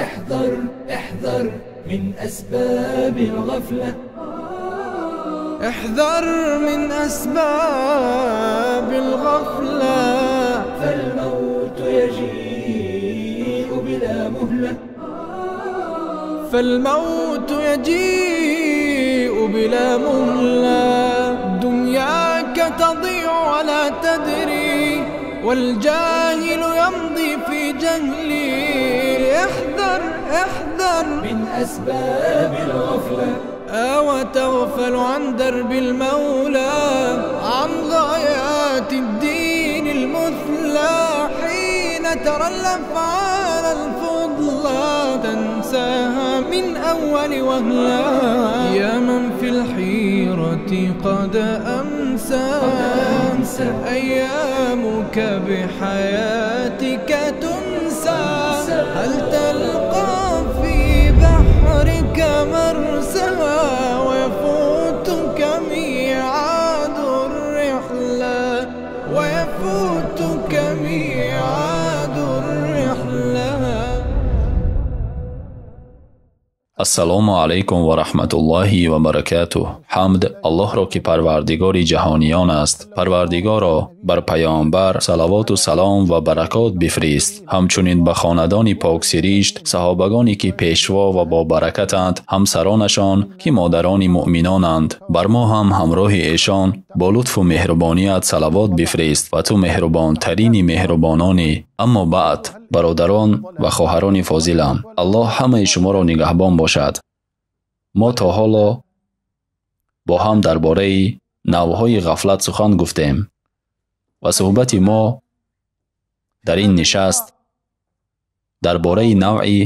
احذر احذر من أسباب الغفلة. احذر من أسباب الغفلة، فالموت يجيء بلا مهلة. فالموت يجيء بلا مهلة. دنياك تضيع ولا تدري، والجاهل يمضي في جهلي. احذر احذر من أسباب الغفلة. أو تغفل عن درب المولى، عن غايات الدين المثلى. حين ترى الأفعال الفضلى تنساها من أول وهلة. يا من في الحيرة قد أمسى، أيامك بحياتك تنسى. هل تلقى في بحرك مرسى، ويفوتك ميعاد الرحلة، ويفوتك ميعاد الرحلة. Ассалому алайкум ва раҳматуллоҳи ва баракатуҳ. Ҳамд Аллоҳро, ки парвардигори ҷаҳониён аст. Парвардигоро, бар паёмбар салавоту салом ва баракот бифирист, ҳамчунин ба хонадони поксиришт, саҳобагоне ки пешво ва бобаракатанд, ҳамсаронашон ки модарони муъминонанд. Бар мо ҳам ҳамроҳи эшон бо лутфу меҳрубоният салавот бифирист ва ту меҳрубонтарини меҳрубононӣ. Аммо баъд, бародарон ва хоҳарони фозилам, Аллоҳ ҳамаи шуморо нигаҳбон бошад. Мо то ҳоло бо ҳам дар бораи навъҳои ғафлат сухан гуфтем ва суҳбати мо дар ин нишаст дар бораи навъи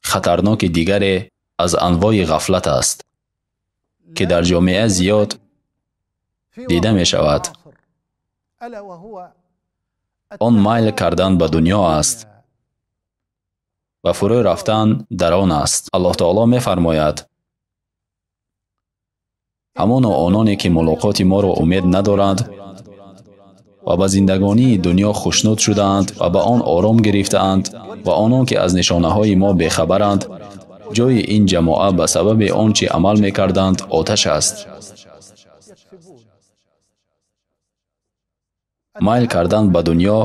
хатарноки дигаре аз анвои ғафлат аст, ки дар ҷомеа зиёд дида мешавад. Он майл кардан ба дунё аст ва фурӯ рафтан дар он аст. Аллоҳ таоло мефармояд: ҳамоно ононе ки мулоқоти моро умед надоранд ва ба зиндагонии дунё хушнуд шудаанд ва ба он ором гирифтаанд ва онон ки аз нишонаҳои мо бехабаранд, ҷои ин ҷамоа ба сабаби он чӣ амал мекарданд оташ аст. Майл кардан ба дунё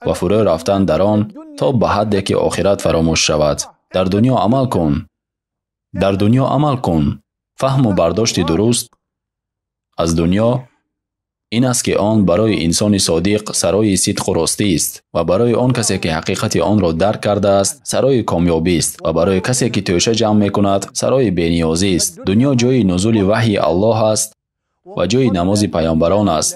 ва фурӯ рафтан дар он то ба ҳадде ки охират фаромӯш шавад. Дар дунё амал кун, дар дунё амал кун. Фаҳму бардошти дуруст аз дунё ин аст, ки он барои инсони содиқ сарои сидқу ростист ва барои он касе ки ҳақиқати онро дарк кардааст сарои комёбист ва барои касе ки тӯша ҷамъ мекунад сарои бениёзист. Дунё ҷои нузули ваҳйи Аллоҳ аст ва ҷои намози паёмбарон аст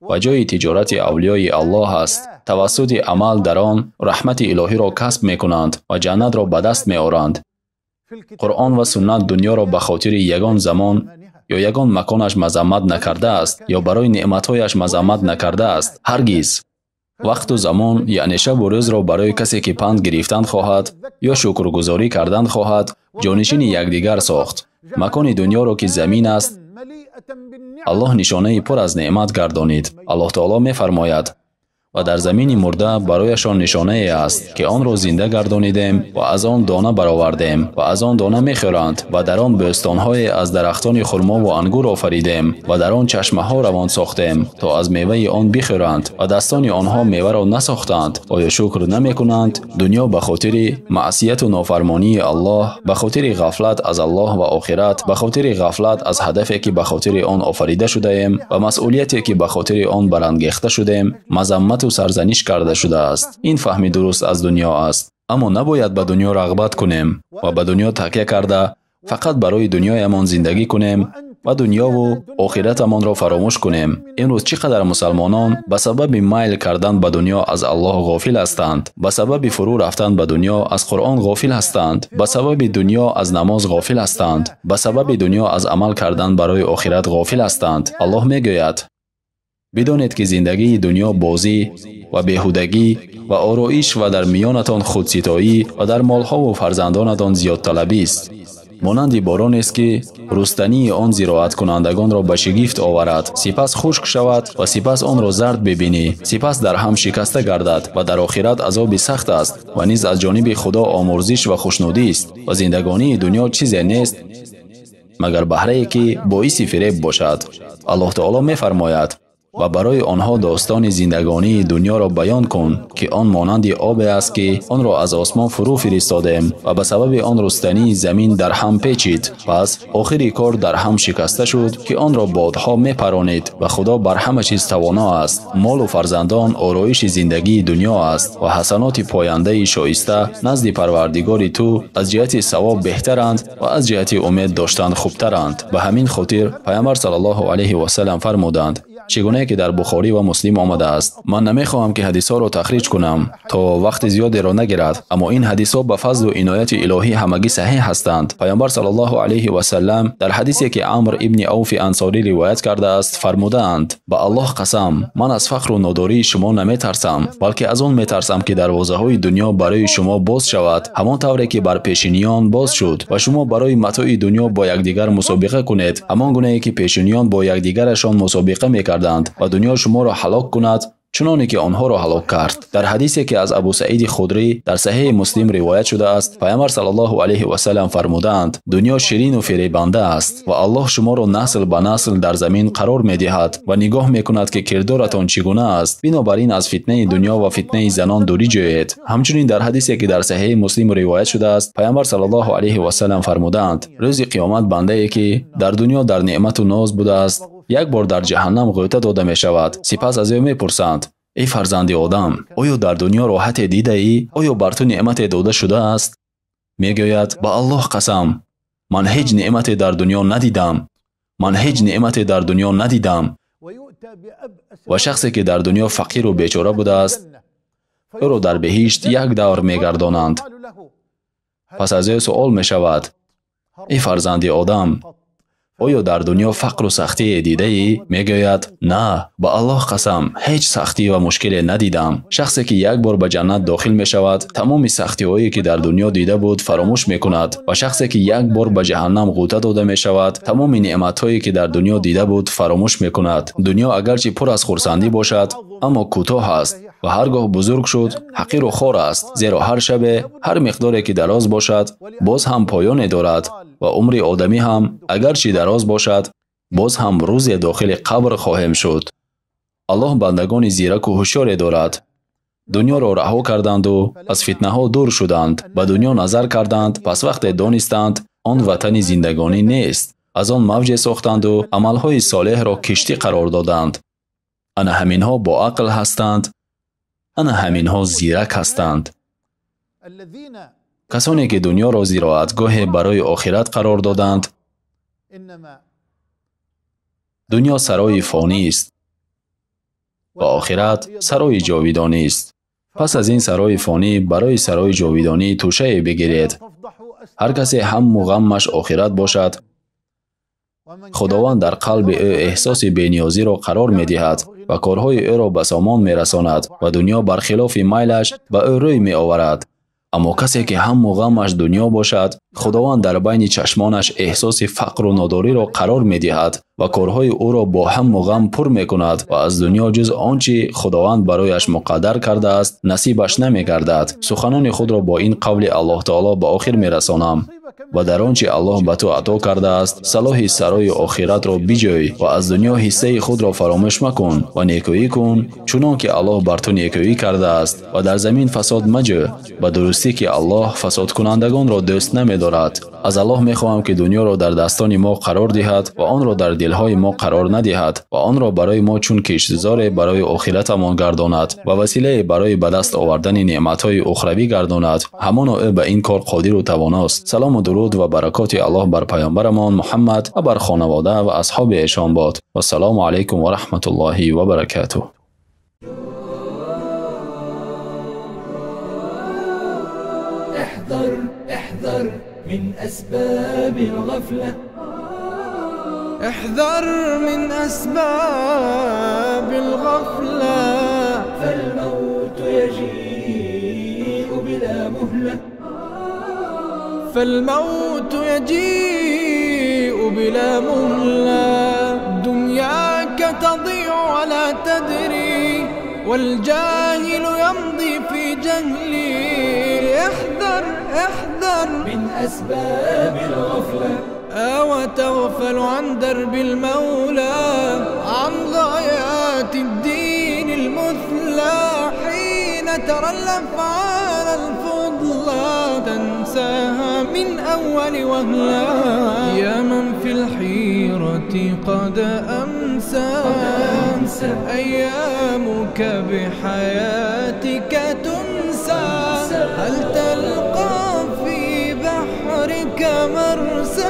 ва ҷои тиҷорати авлиёи Аллоҳ аст. Тавассути амал дар он раҳмати илоҳиро касб мекунанд ва ҷаннатро ба даст меоранд. Қуръон ва суннат дунёро ба хотири ягон замон ё ягон маконаш мазаммат накардааст ё барои неъматҳояш мазаммат накардааст. Ҳаргиз. Вақту замон, яъне шабу рӯзро барои касе ки панд гирифтан хоҳад ё шукргузорӣ кардан хоҳад, ҷонишини якдигар сохт. Макони дунёро ки замин аст, Аллоҳ нишонаи пур аз неъмат гардонид. Аллоҳ таоло мефармояд: ва дар замини мурда барояшон нишонае аст, ки онро зинда гардонидем ва аз он дона баровардем ва аз он дона мехӯранд ва дар он бӯстонҳое аз дарахтони хурмо ва ангур офаридем ва дар он чашмаҳо равон сохтем то аз меваи он бихӯранд ва дастони онҳо меваро насохтанд. Оё шукр намекунанд? Дунё ба хотири маъсияту нофармонии Аллоҳ, ба хотири ғафлат аз Аллоҳ ва охират, ба хотири ғафлат аз ҳадафе ки ба хотири он офарида шудаем ва масъулияте ки ба хотири он барангехта шудем, мазаммату сарзаниш карда шудааст. Ин фаҳми дуруст аз дунё аст. Аммо набояд ба дунё рағбат кунем ва ба дунё такя карда фақат барои дунёямон зиндагӣ кунем ва дунёву охиратамонро фаромӯш кунем. Имрӯз чӣ қадар мусалмонон ба сабаби майл кардан ба дунё аз Аллоҳ ғофил ҳастанд, ба сабаби фурӯ рафтан ба дунё аз Қуръон ғофил ҳастанд, ба сабаби дунё аз намоз ғофил ҳастанд, ба сабаби дунё аз амал кардан барои охират ғофил ҳастанд. Аллоҳ мегӯяд: бидонед ки зиндагии дунё бозӣ ва беҳудагӣ ва ороиш ва дар миёнатон худситоӣ ва дар молҳову фарзандонатон зиёдталабист. Монанди боронест, ки рустании он зироаткунандагонро ба шигифт оварад, сипас хушк шавад ва сипас онро зард бибинӣ, сипас дар ҳам шикаста гардад ва дар охират азоби сахт аст ва низ аз ҷониби Худо омурзиш ва хушнудист ва зиндагонии дунё чизе нест магар баҳрае, ки боиси фиреб бошад. Аллоҳ таоло мефармояд: ва барои онҳо достони зиндагонии дунёро баён кун, ки он монанди обе аст, ки онро аз осмон фурӯ фиристодем ва ба сабаби он рустании замин дар ҳам печид. Пас охири кор дар ҳам шикаста шуд, ки онро бодҳо мепаронид ва Худо бар ҳама чиз тавоно аст. Молу фарзандон ороиши зиндагии дунё аст ва ҳасаноти пояндаи шоиста назди Парвардигори ту аз ҷиҳати савоб беҳтаранд ва аз ҷиҳати умед доштан хубтаранд. Ба ҳамин хотир Пайғамбар саллаллоҳу алайҳи васаллам фармуданд, чӣ гунае ки дар Бухорӣ ва Муслим омадааст. Ман намехоҳам, ки ҳадисҳоро тахриҷ кунам, то вақти зиёдеро нагирад, аммо ин ҳадисҳо ба фазлу инояти илоҳӣ ҳамагӣ саҳеҳ ҳастанд. Пайғамбар саллаллоҳу алайҳи васаллам дар ҳадисе, ки Амр ибни Авфи Ансорӣ ривоят кардааст, фармудаанд: ба Аллоҳ қасам, ман аз фақру нодории шумо наметарсам, балки аз он метарсам, ки дарвозаҳои дунё барои шумо боз шавад, ҳамон тавре ки бар пешиниён боз шуд, ва шумо барои матои дунё бо якдигар мусобиқа кунед, ҳамон гунае ки пешиниён бо якдигарашон мусобиқа мекарданд ва дунё шуморо ҳалок кунад, чуноне ки онҳоро ҳалок кард. Дар ҳадисе, ки аз Абу Саиди Худрӣ дар Саҳеҳи Муслим ривоят шудааст, Пайғамбар саллаллоҳу алайҳи васаллам фармудаанд: дунё ширину фиребанда аст ва Аллоҳ шуморо насл ба насл дар замин қарор медиҳад ва нигоҳ мекунад, ки кирдоратон чӣ гуна аст. Бинобар ин аз фитнаи дунё ва фитнаи занон дурӣ ҷӯед. Ҳамчунин дар ҳадисе, ки дар Саҳеҳи Муслим ривоят шудааст, Пайғамбар саллаллоҳу алайҳи васаллам фармудаанд: рӯзи қиёмат бандае, ки дар дунё дар неъмату ноз будааст, як бор дар ҷаҳаннам ғӯта дода мешавад. Сипас аз ӯ мепурсанд: эй фарзанди одам, оё дар дунё роҳате дидаӣ? Оё бар ту неъмате дода шудааст? Мегӯяд: ба Аллоҳ қасам, ман ҳеҷ неъмате дар дунё надидам. Ман ҳеҷ неъмате дар дунё надидам. Ва шахсе, ки дар дунё фақиру бечора будааст, ӯро дар беҳишт як давр мегардонанд. Пас аз ӯ суол мешавад: эй фарзанди одам, оё дар дунё фақру сахтие дидаӣ? Мегӯяд: на, ба Аллоҳ қасам, ҳеҷ сахтӣ ва мушкиле надидам. Шахсе, ки як бор ба ҷаннат дохил мешавад, тамоми сахтиҳое, ки дар дунё дида буд, фаромӯш мекунад ва шахсе, ки як бор ба ҷаҳаннам ғӯта дода мешавад, тамоми неъматҳое, ки дар дунё дида буд, фаромӯш мекунад. Дунё агарчи пур аз хурсандӣ бошад, аммо кӯтоҳ аст ва ҳар гоҳ бузург шуд, ҳақиру хор аст, зеро ҳар шабе, ҳар миқдоре ки дароз бошад, боз ҳам поёне дорад ва умри одамӣ ҳам агарчи дароз бошад, боз ҳам рӯзе дохили қабр хоҳем шуд. Аллоҳ бандагони зираку ҳушёре дорад. Дунёро раҳо карданду аз фитнаҳо дур шуданд, ба дунё назар карданд, пас вақте донистанд, он ватани зиндагонӣ нест, аз он мавҷе сохтанду амалҳои солеҳро киштӣ қарор доданд. Ана ҳаминҳо бо ақл ҳастанд, ана ҳаминҳо зирак ҳастанд. Касоне, ки дунёро зироатгоҳе барои охират қарор доданд, дунё сарои фонист ва охират сарои ҷовидонист. Пас аз ин сарои фонӣ барои сарои ҷовидонӣ тӯшае бигиред. Ҳар касе ҳамму ғаммаш охират бошад, Худованд дар қалби ӯ эҳсоси бениёзиро қарор медиҳад ва корҳои ӯро ба сомон мерасонад ва дунё бархилофи майлаш ба ӯ рӯй меоварад. Аммо касе, ки ҳамму ғаммаш дунё бошад, Худованд дар байни чашмонаш эҳсоси фақру нодориро қарор медиҳад ва корҳои ӯро бо ҳамму ғам пур мекунад ва аз дунё ҷуз он чӣ Худованд барояш муқаддар кардааст, насибаш намегардад. Суханони худро бо ин қавли Аллоҳ таоло ба охир мерасонам: ва дар он чӣ Аллоҳ ба ту ато кардааст, салоҳи сарои охиратро биҷӯй ва аз дунё ҳиссаи худро фаромӯш макун ва некӯӣ кун, чунон ки Аллоҳ бар ту некӯӣ кардааст, ва дар замин фасод маҷӯ, ба дурустӣ ки Аллоҳ фасодкунандагонро дӯст намедорад. Аз Аллоҳ мехоҳам, ки дунёро дар дастони мо қарор диҳад ва онро дар дилҳои мо қарор надиҳад ва онро барои мо чун киштзоре барои охиратамон гардонад ва василае барои ба даст овардани неъматҳои ухравӣ гардонад. Ҳамоно ӯ ба ин кор қодиру тавоност. Салому дуруд ва баракоти Аллоҳ бар паёмбарамон Муҳаммад ва бар хонавода ва асҳоби эшон бод. Вассалому алайкум ва раҳматуллоҳи ва баракатуҳ. احذر احذر من أسباب الغفلة، احذر من أسباب الغفلة، فالموت يجيء بلا مهلة، فالموت يجيء بلا مهلة. دنياك تضيع ولا تدري، والجاهل يمضي في جهلي. احذر احذر من أسباب الغفلة، أو تغفل عن درب المولى، عن غايات الدين المثلى. حين ترى الأفعال الفضلى تنساها من أول وهلة. يا من في الحيرة قد أمسى، أيامك بحياتك تنسى. هل تلقى في بحرك مرسى؟